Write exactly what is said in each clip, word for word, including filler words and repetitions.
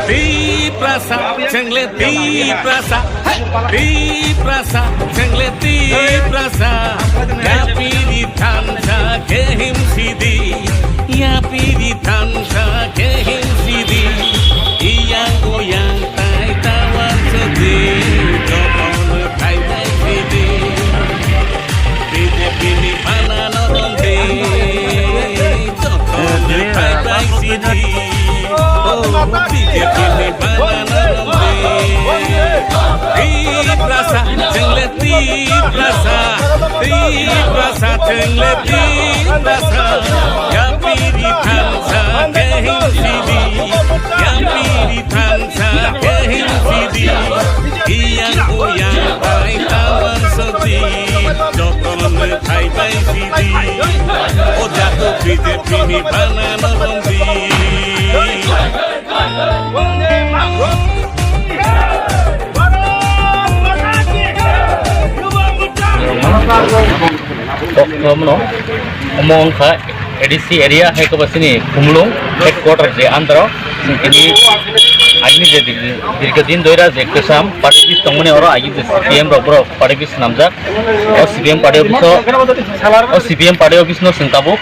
Tiprasa, chengle Tiprasa, hey! Tiprasa, chengle Tiprasa, yapiri thansa kehim sidi, yapiri thansa kehim sidi, iyang uyang tai tawar sidi, jokon tai tai sidi. B J P ni bana no romdi, joto ni bye bye sidi. Oh, B J P ni bana no romdi. Tiprasa, chengle Tiprasa, Tiprasa, chengle Tiprasa. Yapiri thansa kehim sidi, yapiri thansa kehim sidi. Iyang uyang tai tawar sidi, jokon tai tai sidi. O jato B J P ni bana no romdi. Tok no, omo wngkha A D C area, hai khe bo chini Khumulwng headquarter je andro, chwng tini agini je dir-, dirgho din doira je kwcham party office tongmani, oro agi je C P M rok borok party office swnamjak. O C P M party office o, o C P M party office no chwng tabuk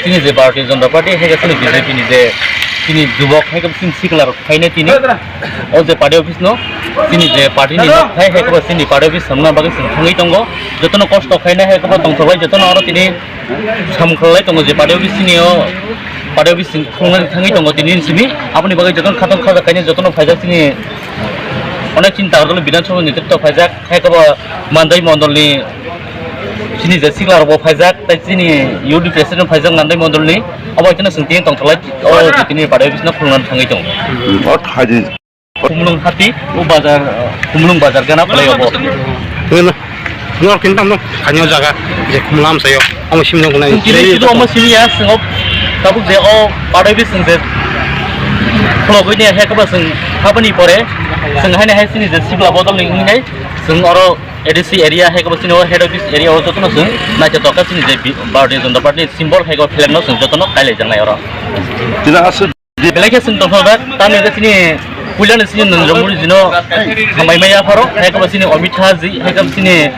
chini je Bharatiya Janata Party hai khe chini B J P ni je chini jubok hai khe chini sikla rok phainai tini. O je party office no chini je party ni nok thai hai khe chini party office samna bagwi chwng thangwi tongo. Jotono kosto khainai hai khe tongthok bai jotono oro tini samung khlai tongo je party office chini o party office chwng khulumnani thangwi tongo tini simi. Aboni bagwi jotono khatong khajak khainai jotono phaijak chini onek chini Tagarjala Bidhan Sabha ni netrito phaijak hai khe bo Mandai Mondol ni chini je sikla rok bo phaijak tai chini U D President phaijak Mandai Mondol ni. Obo haikhe no chwng tini tongthok lai o tini party office no khulumnani thangwi tongo. Khumulwng hati, o bazar, Khumulwng bazar gana phalai obo. Nor kintam no khanyo jaga je Khumulwng amsayo, omo simi no gunai. Chwng tini sudu omo simi ya, chwng o tabuk je o party office chwng je khulogwi ni hai khe bo chwng habani pore chwng haino hai chini je sikla bodol ni wngwi nai chwng oro A D C area hai khe bo chini o head office area o jotono chwng naithotok kha chini je bi-, Bharatiya Janata Party symbol hai khe o flag no chwng jotono kailai jaknai oro. Tini aswk Belai khe chwng tongthokjak, tamni hwnkhe chini puilani chini Narendra Modi jino hambai maya pharo, hai khe bo chini Amit Shah ji, hai khe bo chini,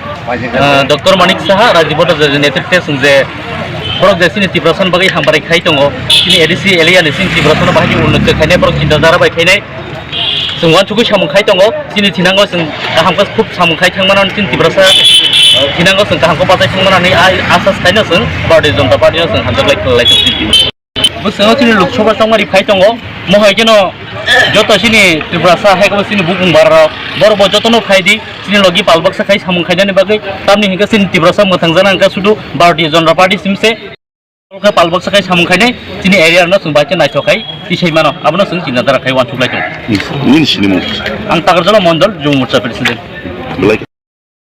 ah, Doctor Manik Saha, Rajiv Bhattacharya ni netrite chwng je borok je chini Tiprasa ni bagwi hambai khai tongo, chini A D C area ni chini Tiprasa no bahai khe unnoti khainai, borok chinta dhara bai khainai, chwng uansugwi samung khai tongo, chini thinango chwng kaham khe khub samung khai thangmano, chini Tiprasa, ah, thinango chwng kaham khe bachai thangmano hinwi a, asas khaino chwng Bharatiya Janata Party no chwng hamjak lai, lai tong. Bwskango chini Lok Sabha chongmari phai tongo, mohai kheno joto chini Tiprasa hai khe bo chini bukung bara rok, borok bo jotono phai di, chini logi pal baksa khai samung khainani bagwi, tamni hinkhe chini Tiprasa mwthang jana hinkhe sudu Bharatiya Janata Party simse, khe pal baksa khai samung khainai, chini area rokno chwng bai khe naithok khai tisai mano, abono chwng chini dara khai uansuk lai tongo. Nini sinimung? Ang Tagarjala Mondol Jumurcha President. Belai.